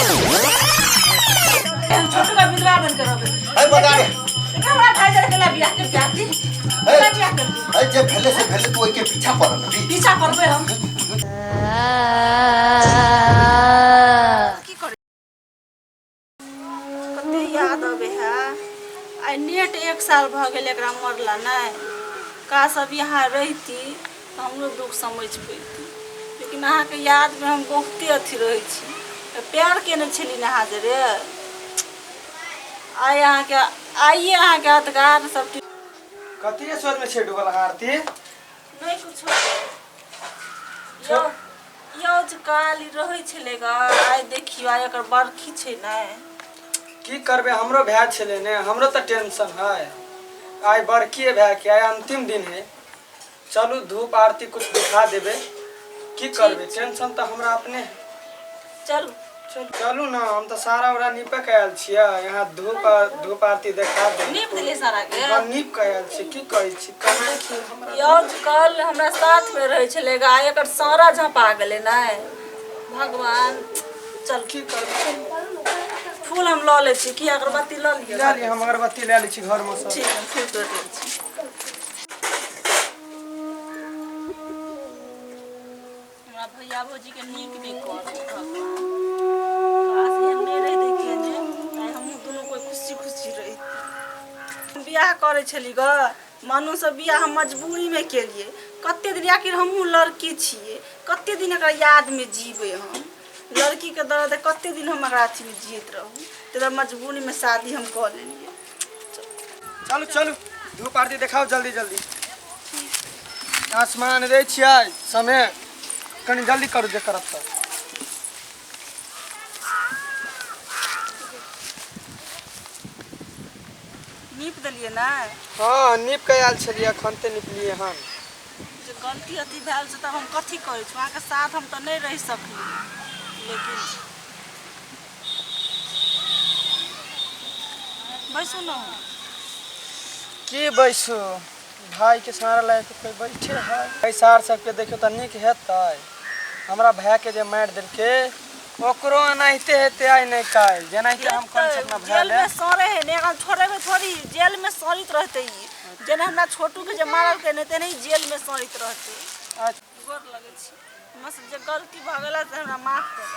हम छोटू का विधवा बन के रहबै। है बता रे। हमरा भाई जरे केला बियाह कर के आती, केला बियाह कर के। है जे भेले से भेले, तू ओइ के पीछा पड़ल रही। पीछा करबै हम की करै? कते याद अबै है। आइ नेट एक साल भऽ गेल एकरा मरला। नहि का सब यहाँ रहिती तऽ हमरो दुख समझ पैती, लेकिन अहाँके यादमे हम बहुते अथी रहै छी। प्यार केने छली ने अहाँ जरे। आइ अहाँके आइए अहाँके अधिकार सब। कथी के सोच में छै डूबल अहाँ आरती? नहि कुछो। यौ यौ, जे काल्हि रहै छलै ग, आइ देखियौ, आइ एकर बरखी छै ने। की करबै, हमरो भाय छलै ने, हमरो तऽ टेंशन है। आइ बरखी है भाय के, आइ अंतिम दिन है। चलू धूप आरती कुछ दिखा देबै। की करबै, टेंशन तऽ हमरा अपने है। चलू। चलू चलू ने, हम तऽ सारा उरा नीपे के आयल छियै। यहाँ धूप धूप आरती देखा दे। नीप देलियै सारा के? हम नीप के आयल छी। की कहै छी, कमाइ छी हमरा। यौ, कल हमरा साथ में रहै छलै ग, आइ एकर सारा झपा गेलै। नहि भगवान, चल। की करबै? फूल हम लऽ लै छी। की अगरबत्ती लऽ लिअ? लए लिअ, हम अगरबत्ती लए लै छी घरमे सब। ठीक है, फूल तोड़ि लै छी। हमरा भैया भौजीके नीक नहि करब भगवान। काश एहन नहि रहितै केने, आइ हमहूँ दुनू कोइ खुशी खुशी रहिती। बियाह करै छली ग मनु से बियाह हम मजबूरीमे केलियै। कते दिन आखिर हमहूँ लड़की छियै, कते दिन एकरा यादमे जीबै हम? लड़कीके दर्द कते दिन हम एकरा अथीमे जियैत रहू? ताहि दुआरे मजबूरीमे शादी हम कऽ लेलियै। चलू चलू, धूप आरती देखाउ जल्दी जल्दी। आसमान दै छियै समय, कनि जल्दी करू जे करब तऽ। नीप देलियै ने? हँ, नीप के आयल छलियै, एखन ते निपलियै हन। जे गलती अथी भेल से तऽ हम कथी करै छी, अहाँके साथ हम तऽ नहि रहि सकली, लेकिन बैसू ने। की बैसू? भाई के सहारा लगा के कोई बैठे है? भाई सार सबके देखियो तऽ नीक हेतै? हमरा भाय के जे मारि देलकै, ओकरो एनाहिते हेतै आइ नहि काल्हि, जेनाहिते हम करै छी अपना भाय जेल ले। में सड़े है ने, एकरा छोड़ेबै थोड़ी? जेल में सड़ित रहतै ई। जेना हमरा छोटू के जे मारलकै ने, तेनाही जेल में सड़ित रहतै। अच्छा। गोर लगै छी। हमरा से जे गलती भऽ गेल से हमरा माफ कऽ देब।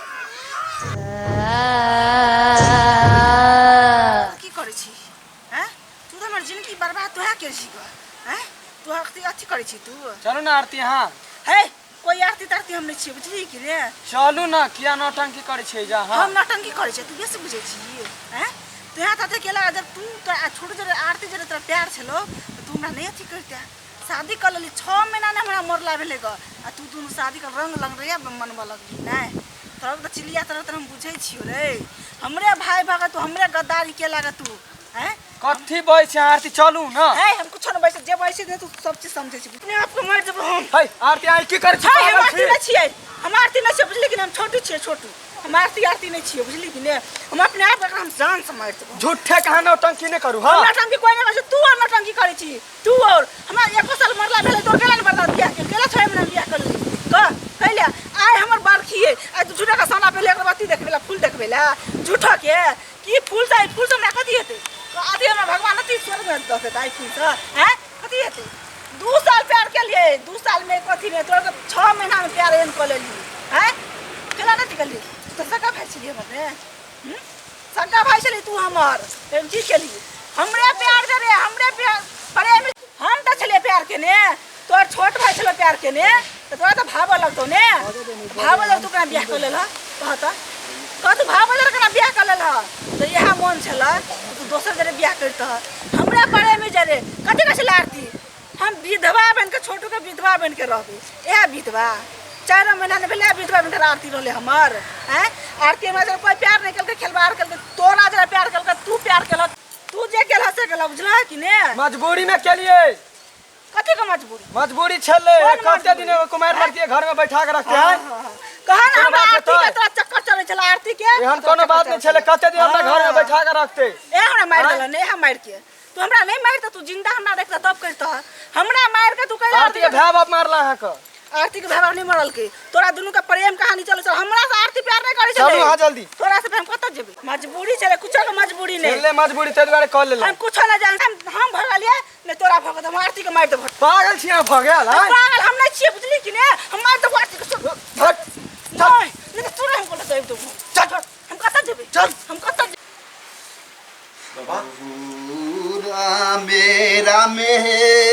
की करै छी हैं तू? तऽ हमर जिंदगी बर्बाद तोहे के छी गऽ हैं तू? अथी अथी करै छी तू? चलू ने आरती अहाँ। हे, कोई आरती तारती हम नहि छियै, बुझलिही कि ने? चलू ने, किया नौटंकी करै छियै जे अहाँ? हम नौटंकी करै छियै? तू बेसी बुझै छी हैं? तू यहाँ तते केला जब तू तो छोटू जरे आरती जरे तोरा प्यार छलो तऽ तू हमरा नहि अथी करिते। शादी कर लेली, 6 महीना ने हमरा मरला भेलै गऽ, आ तू दुनू शादी कर रंग लग रही मनबऽ लगली। नहि तोरा तऽ चिलिया तोरा तऽ हम बुझै छियौ रे। हमरे भाय भऽ तू हमरे गद्दारी केला गे तू हैं? कथी बजै छै आरती, चलू ने। है, हम कुछो नहि बैसे, जे बैसे ने तू सब चीज समझै छी, अपने आपके मारि देबो हम। है आरती, अहाँ की करै छी? है, हम पागल आरती छी? नहि छियै, हम आरती नहि छियै, बुझली कि नहि? हम छोटू छियै, छोटू। हम आरती आरती नहि छियै, बुझली कि नहि? हम अपने आप एकरा हम जान से मारि देबो। झूठे कहाँ नौटंकी नहि करू। हँ, हम नौटंकी कोई नहि करै छै। तू और नौटंकी करै छी तू। और हमरा एको साल मरला भेलै, तोर केला ने बर्दाश्त बियाह के केला 6 महीना बियाह कर ली कह कैले? आइ हमर बरखी है, आइ तू झूठा का साना पेले अगरबत्ती देखबै ला, फूल देखबै ला झूठा के। की फूल से? फूल से हमरा कथी हेतै? अथी हमरा भगवान अथी स्वर्ग में दऽ देतै फूल से? हैं, कथी हेतै? 2 साल प्यार केलिए, 2 साल में कथी में? तोरा तऽ 6 महीना में प्यार एहन कऽ लेली हैं? केला नहि केली? तू तऽ सगा भाय छलियै हमर ने। हम्म? सगा भाय छली तू हमर, एहन की केली? हमरे प्यार दे रे, हमरे प्यार प्रेम। हम तऽ छलियै प्यार केने, तोहर छोट भाय छलो प्यार केने, तऽ तोरा तऽ भाव लगतौ ने, भाव लगतौ। केना बियाह कऽ लेलह? कह तऽ, कह तू, भाव लगल केना बियाह कऽ लेलह? तऽ इएह मोन छलह तू दोसर जरे बियाह करितह हमरे प्रेमी जरे। कथी कहै छलै आरती? हम विधवा बनि कऽ, छोटूके विधवा बनि कऽ रहबै। इएह विधवा 4 महीना नहि भेलै, विधवा बनि कऽ आरती रहलै हमर। आँय आरती, हमरा जरा कोइ प्यार नहि केलकै, खेलबाड़ केलकै। तोरा जरा प्यार केलकै, तू प्यार केलक, तू जे केलह से केलह, बुझलह कि ने? मजबूरी में केलिए। कथी के मजबूरी? मजबूरी छलै। कोन कते दिन मजबूरी? एगो कुमारि लड़की के घर में बैठा के रखते हैं? कहा ना कोनो हमरा बात आरती के हेतै? तोरा चक्कर चलै छलै आरती के। एहन कोनो बात नहि छलै। कते दिन हमरा घर में बैठा के रखते? ए, हमरा मारि आँय? देलह ने मारि के। तू हमरा नहि मारितह, तू जिंदा हमरा देखतह तब करितह। हमरा मारि के तू कैला? आरती के भाय बाप मारला अहाँके। आरती के भाय बाप नहि मरलकै। तोरा दुनू के प्रेम कहानी चलै छल। हमरा से आरती प्यार नहि करै चलू छलै। अहाँ जल्दी। तोरा से हम कतऽ जेबै? मजबूरी छलै, कुछो के मजबूरी नहि। छलै मजबूरी ताहि दुआरे कऽ लेलहुँ। हम कुछो नहि जानै, हम भगलियै नहि तोरा भगत, हम आरती के मारि देबो। पागल छी अहाँ भऽ गेल आँय? पागल हम नहि छियै, बुझली कि ने? हम मारि देबो आरती के। सुन। हट। नहीं नहीं, तऽ तोरा हम बोलत आबि देबो। चल। हम कतऽ जेबै? चल। हम कतऽ जेबै? बाबा रामे रामे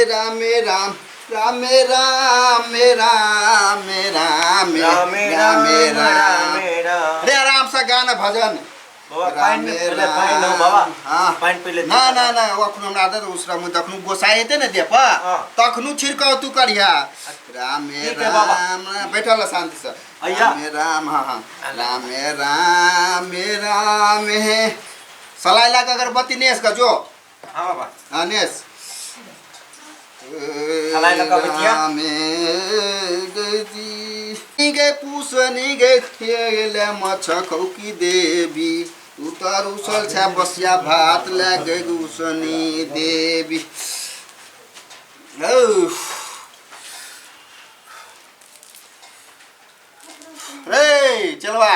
रामे राम रामे रामे रामे रामे रामे रामे राम राम। रामे राम। अरे आराम से गाना भजन। बाबा पानि पीले, पानि हो बाबा। हाँ। पानि पी ले। ना ना ना, ओ अखनो हमरा आदत उसरा मुँह तखनो गोसाइ हेतै ने देह पर हाँ। तखनो छिड़काव तू करिहा। रामे ठीक है बाबा। राम, बैठल रह शांति से। अइया। रामे राम, हाँ हाँ, रामे रामे रामे। सलाई ला के अगरबत्ती नेस के जो। हाँ बाबा। हाँ नेस। सलाई ला के अगरबत्तियाँ? रामे गई गे पूसनी गे खेले मछ खौकी देवी उतर उसल छ बसिया भात ले गे उसनी देवी। औ। रे चलवा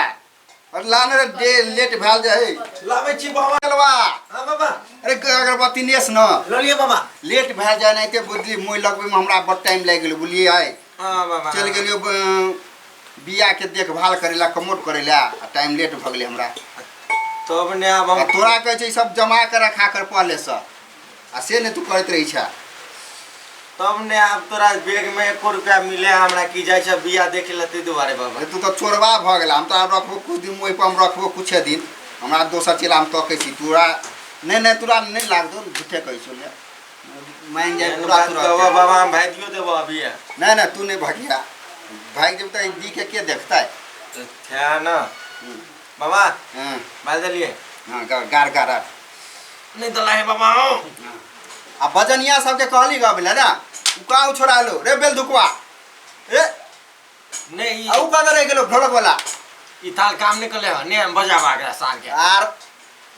और लाने रे डे लेट भेल जाए। लाबै छी बाबा। चलवा। हाँ बाबा। अरे अगरबत्ती नेस न। लऽ लिअ बाबा। लेट भए जाए नहीं ते बुझली मोइ लगबै में हमरा बड़ टाइम लागि गेल बुझलियै आइ। हाँ बाबा। चलि गेलियो बिया के देखभाल करै ला, कमोट करै ला, आ टाइम लेट भऽ गेलै हमरा। तब ने आब हम आ तोरा कहै छै सब जमा के रखा कर पहले से, आ से नहि तू करैत रहै छह। तब ने आब तोरा बैग में एको रुपया मिले हमरा की जाइ छै बिया देखे ला ताहि दुआरे बाबा। अरे तू तऽ चोरबा भऽ गेला। हम तोरा रखबो कुछ दिन ओहि पर, हम रखबो कुछे दिन। हमरा दोसर चेला हम तकै छी। तोरा नहि नहि, तोरा नहि लागतौ, झूठे कहै छौ। ले मानि जाइ एहन पूरा बात तोरा। कहबो बाबा, हम भागियो देबो अभी। नहि नहि, तू नहि भगिया, भागि जेबै तऽ दी के देखतै? छै ना बाबा। हँ। बाजि देलियै। हँ, गार गार राख। नहि दला है बाबा हौ। आ बजनिया सबके कहली गबै ला ना, उ काउ छोड़ा लो रे बेल धुकवा रे। नहि। आ उ कतऽ रहि गेलो ढोलक वाला? ई थाल काम नहि कले हँ, नहि हम बजाबा एकरा साल के। आर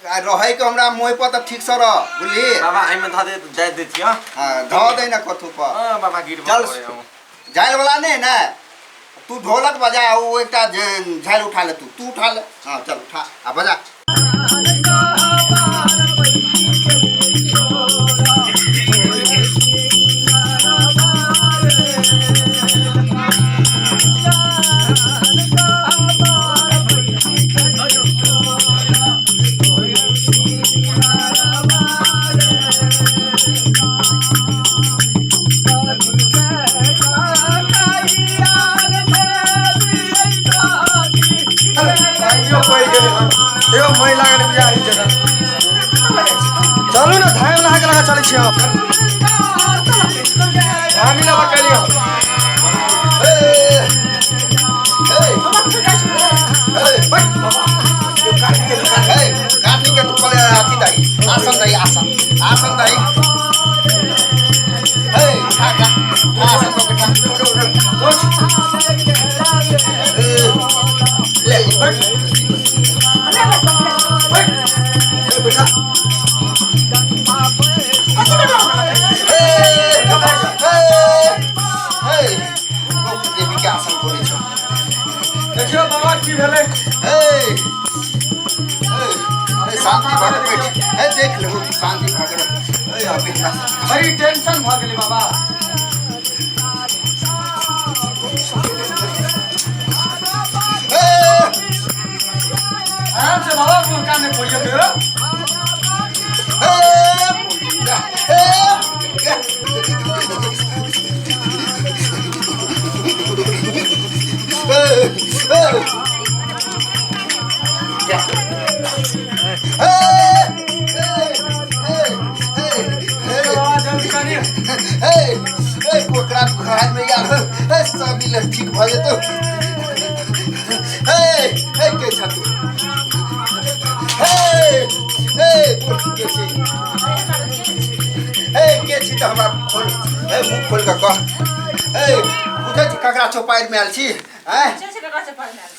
आ रहै के हमरा मोहि पर तऽ ठीक से रह, बुझली? बाबा एहिमे धऽ दे, दे दै छियौ। हँ, धऽ दे ने कथू पर। हँ बाबा, गिरबो चल। करे हूँ। झालि वाला नहि ने, तू ढोलक बजा, ओ एकटा झालि उठा ले, तू तू उठा ले। हाँ चल उठा आ बजा। भाइयो पड़ि गेलै हन। एगो महिला के बियाह होइ जगह। चलू ने, धान नहा के लगा चलै छी हम। धामी लगा के लियौ। ए, ए, ए, बैठ। ए, काटी के तू पहले अथी दही, आसन दही, आसन आसन दही। ए, उठा जा, उठा आसन पर बैठा। उठ। ए, ले बैठ बैठ। ए, बैठा। ए, ए, ए, बहुत देवी के आसन करै छौ। देखियौ बाबा की भेलै। ए, ए, ए, शांति भऽ के बैठ। ए, देख लेबो, शांति भऽ के रह। ए, अभी हमरा बड़ी टेंशन भऽ गेलै बाबा। ए, आराम से बाबा, मुँह कान नहि फोड़ियौ कहियो। ए, ए, ए, ए, ए, ए, ए, बाबा जल्दी कनी। ए, ए, बोकरा घर में यार, ए, सब मिल ठीक भऽ जेतौ। ए, ए, के छ तू? ए, ए, बोल के छी? ए, के छी तऽ हमरा खोल। ए, मुँह खोल कऽ कह। ए, बुझै छी ककरा चौपाड़ि में आयल छी? आँय,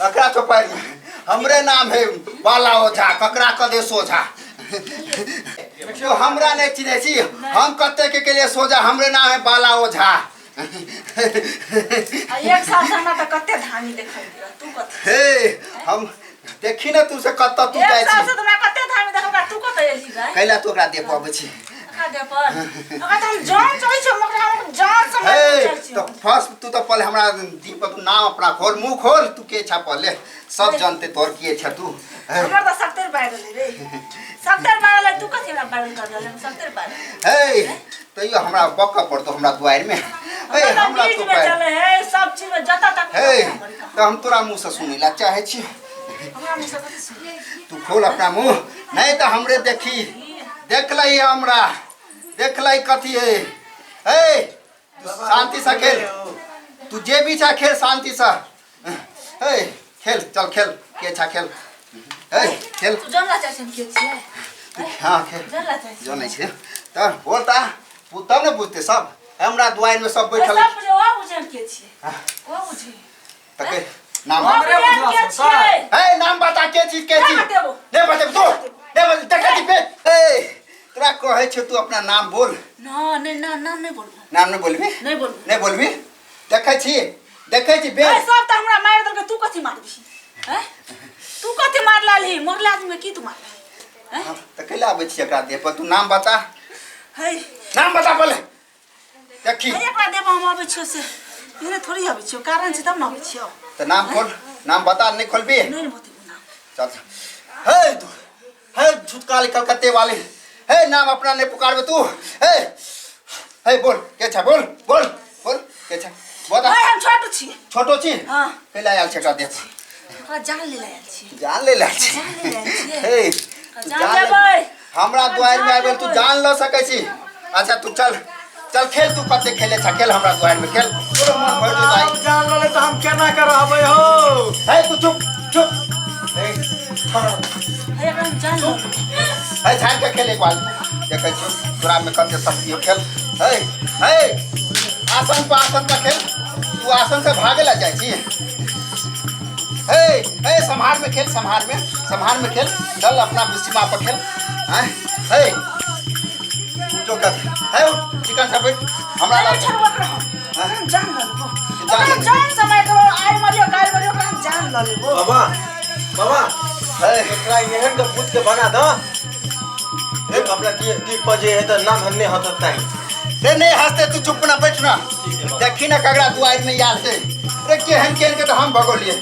ककरा चौपाड़ि में? हमरे नाम है बाला ओझा, ककरा कदे सोझा। देखियो, हमरा नहीं चिन्है छी? हम कते के लिए सोझा, हमरे नाम है बाला ओझा। आ एक साल से हमरा तऽ कते धामी देखल तू कथी? हे, हम देखी ने तू से कतऽ तू एक जाइ साल छी से तोरा कते धामे देखल तू कतऽ एलही बे कैला तू ओकरा दे पाबै छी ओकरा दे पर ओकरा तऽ हम जान चाहै छी हम ओकरा हम जान से मारि हे चाहै छी तो फर्स्ट तू तो पहले हमरा दीप तू नाम अपना खोल मुंह खोल तू के छा पहले सब जानते तोर के छा तू हे हमर तऽ सत्तर बाढ़ि गेलै रे सत्तर बाढ़ि गेलै तू कथी हमरा बाढ़ि कर देले हम सत्तर बाढ़ि हे तैयो हमरा बक पड़तो हमरा दुआरि में हे हमरा हमरा बीच तो में पैर चले है सब चीज में जता तक हे तो हम तोरा मुंह से सुनेला चाहे छी हमरा मुँह से कथी सुन तू खोल अपना मुंह नहीं तो हमरे देखी देख लही हमरा देख लही कथी है हे तू शांति से खेल तू जे भी छा खेल शांति से हे खेल चल खेल के छा खेल हे खेल तू जानला चाहै छी हम के छियै तू हाँ खेल जानला चाहै छी जनै छै तऽ बोल ता तब ने बुझते सब हमरा दुआरि में सब बैठल सब बुझे ओ बुझे हम के छियै ओ बुझे तऽ के नाम ओ बता। बुझे हम के छियै हे नाम बता के चीज के नहि चीज बतेबो। नहि बतेबो तू नहि बतेबो देखै छी फेर ए तोरा कहै छौ तू अपना नाम बोल ना नहि ना नाम नहि बोलबो नाम नहि बोलबी नहि बोलबो नहि बोलबी देखै छी देखै छी ए बेर सब तऽ हमरा मारि देलकै तू कथी मारबही हैं तू कथी मार लालही मरला आदमी के की तू मारलही हैं तऽ कैला आबै छी एकरा देह पर तू नाम बता है नाम बता पहले देखी है एकरा देब हम आबै छियौ से एहने थोड़ी आबै छियौ कारण छै तब ने आबै छियौ तऽ नाम खोल नाम बता नहीं खोलबी नहि ने बतेबो नाम चल चल। हे तू हे छुटकाली कलकत्ते वाली हे नाम अपना नहीं पुकारबे तू हे हे बोल के छा बोल बोल बोल के छा बता है हम छोट छी छोटो छी हाँ। कैला आयल छै एकरा देह पर? ओकरा जान ले आयल छी जान ले आयल छी जान ले आयल छियै। हे तू जान जान ले- लेबै। हमरा ओकरा दुआरि में जान आबि गेल तू लेबै। जान ल सकै छी अच्छा तू चल चल खेल तू कते खेले छा खेल हमरा दुआरि में खेल तोरो मन भरि जेतौ आइ। जान लेले तऽ हम केना के रहबै हो हे तू चुप चुप हे है एकरा हम जान लेबै। हे झाड़ के खेल एक बार देखै छियौ तोरा में कते शक्ति हो खेल हे हे आसन पर आसन पर खेल तू आसन से भागे ला जाइ छी हे हे सम्हार में खेल सम्हार में सम्हार में खेल चल अपना सीमा पर खेल हैं हे जो कर हे उठ, चिकन से बैठ हमरा अरे लग छोड़ू ओकरा हम ओकरा हम जान लऽ लेबो जान ओकरा हम जान से मारि देबो आइ मरियो काल्हि मरियो ओकरा हम जान लऽ लेबो बाबा बाबा हे एकरा एहन के भूत के बना दो एक अपना दीप पर जे है तो नाम हन्ने हत ताई रे नहीं हंसते तू चुप ना बैठ ना देखी ना कगरा दुआरि में आयल छै रे केहन केहन के तो हम भगोलिए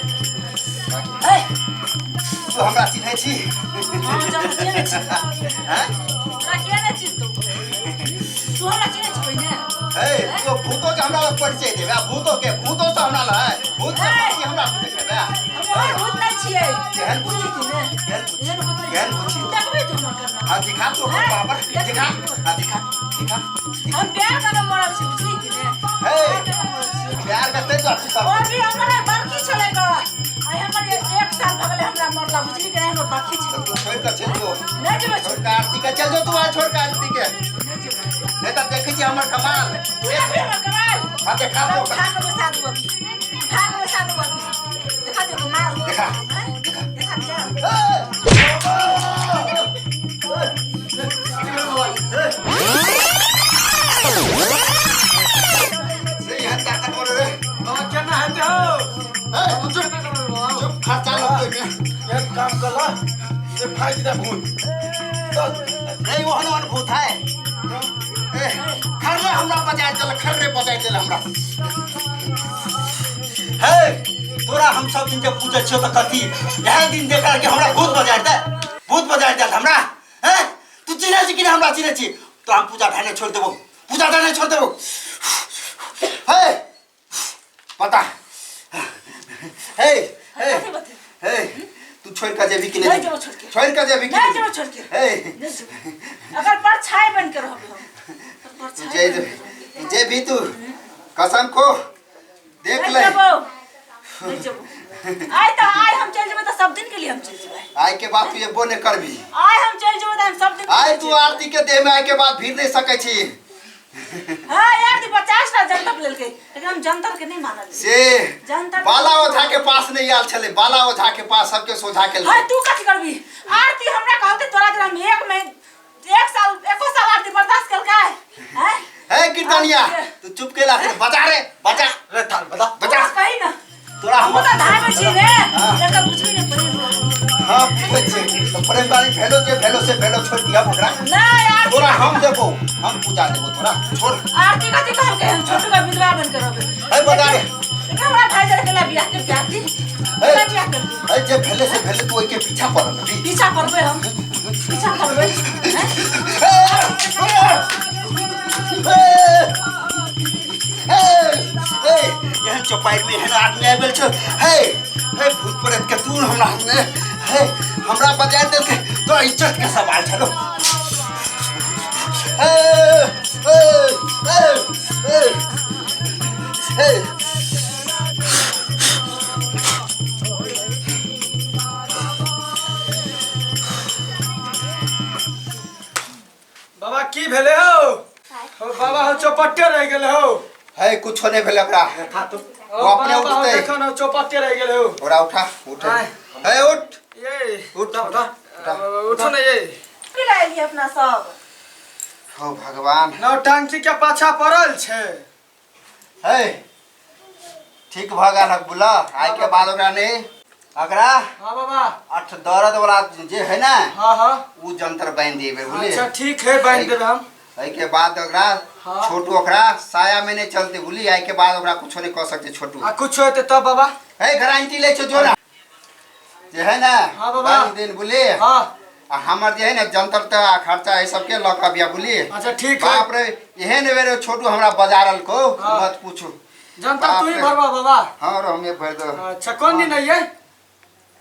है तू हमरा चिन्है छी हम जान के ने छी हैं हमरा के ने छी तू तू हमरा चिन्है छी पहिने हे तू भूतो के हमरा लग परिचय देबे आ भूतो के भूतो से हमरा लग है भूत के शक्ति हमरा से देखेबे हम ओहन भूत नहि छियै केहन भूत? बुझली कि ने केहन भूत? एहन भूत नहि केहन भूत छियै। छी? तू देखबै तू हमर करना हाँ दिखा तू अपन पावर दिखा हाँ दिखा दिखा हम प्यार करऽ मरल छी बुझली कि ने हे। प्यार करऽ मरल छी। प्यार करते तो तू सब और भी हमर बरखी छलै ग आइ हमर एक साल भऽ गेलै हमरा मरला बुझली कि नहि हमर बरखी तो छलै तू छोड़ के चल जो नहि जेबै छोड़ के आरती के चल जो तू आ छोड़ के आरती के नहि जेबै नहीं तो देखै छी हमर कमाल तू देखबी हमर कमाल हाँ देखा हमरा तो उठा के बैसा देबो अभी उठा के बैसा देबो अभी देखा दे कमाल देखा। हैं? देखा दिया रे यहाँ ताकतवर रे बाबा केना हेतै हो ए तू चुप चुप खर्चा लगतै में एहन काम कला से फाइट दे भूत नहीं ओहन ओहन भूत है ए खर्रे हमरा बजाय देल खर्रे बजाय देल हमरा हे तोरा हम सब दिन जब पूछै छियौ तऽ कथी इएह दिन देखा के हमरा भूत बजाय दे भूत बजाय दे हमरा हैं तू चिन्है छी कि नहि हमरा चिन्है छी तो हम पूजा ढाने छोड़ देबो पूजा ढाने छोड़ देबो हे पता हे हे कथी बतेबै? हे तू छोड़ के जेबी कि नहि नहीं जेबो छोड़ के। छोड़ के जेबी कि नहि जेबो छोड़ के। हे नहि जेबै। अगर परछाई बन के रहबै हम अगर तू परछाई जे बन के रहबै। जे भी तू कसम खो देख नहि ले जेबो नहि जेबो आइ तऽ आइ हम चलि जेबै तऽ सब दिन के लिए हम चलि जेबै आइ के बाद तू एबो नहीं करबी आइ हम चलि जेबै तऽ हम सब दिन के आइ लिए तू चलि आरती के देह में आइ के बाद भीड़ नहीं सकै छी जेबै। हाँ यार दी 50 टा जनतब लेलकै लेकिन हम जनतब के नहि मानलियै से जनता बाला ओझा के पास नहीं आयल छलै बाला ओझा के पास सबके सोझा के हाय तू कथी करबी आरती हमरा कहलकै तोरा जरा हम एक में एक साल एको साल आरती बर्दाश्त केलकै हैं हे कीर्तनिया तू चुप केला से बजा रे बजा रे थाल बता बजा तू कही ना तोरा हम हम तऽ धाबै छी रे एकर बुझबी ने पड़े हां पूछै छी तो प्रेम वाली भेलो जे भेलो से भेलो छोड़ दिया ओकरा नहीं यार तोरा हम देबो हम पूजा देबो तोरा छोड़ आरती कथी कहलकै हम छोटू का विधवा बन के रहबै ए बजा रे हमरा भाई जरे केला बियाह कर के आरती केला बियाह कर ए जे भेले से भेले तू ओइ के पीछा पड़ल रही पीछा करबै हम पीछा करबै एहन चौपाई में एहन आदमी आबि गेल छौ हे हे भूत प्रेत के तू हमरा हे हमरा बजा देलकै तोरा इज्जत के सवाल छलो हे हे हे हे बाबा की भेले हो हो बाबा हो चौपट्टे रह गेले हो है कुछो नहीं भेले ओकरा ओ अपने बाबा हो उठतै। देखो न चौपट्टे रह गेले हो ओकरा उठा उठ आय। हे उठ ये उठ उठा उठो न ये की लाएली अपना सब हो भगवान नौटंकी के पाछा पड़ल छे है ठीक भऽ गेल हक बुला आइ के बाद ओकरा नहीं ओकरा हाँ बाबा अठ दर्द वाला जे है ना हाँ हाँ उ जंतर बांधि देबै बुझलिए अच्छा ठीक है बांध देबै हम एहि के बाद ओकरा हाँ। छोटू ओकरा साया में नहीं चलते बुझली आइ के बाद ओकरा कुछो नहीं कह सकते छोटू आ कुछ हेतै तब बाबा है गारंटी ले छो जो ना जे है ना हाँ बाबा। बांधि दिन बुझलिए हाँ आ हमर जे है ना जंतर त आ खर्चा है सबके लऽ कऽ अबिया बुझलिए अच्छा ठीक है बाप रे एहन बेर छोटू हमरा बजारल को हाँ। मत पूछू जंतर बाप तू ही रे। भरवा बाबा हाँ रो हमें भर दो अच्छा कौन दिन है ये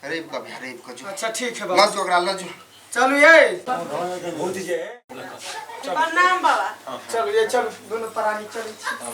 रवि का भैया रवि का जो अच्छा ठीक है बाबा लजो ओकरा लजो चलू ये प्रणाम बाबा चलू ये चलू दोनों प्राणी चलू।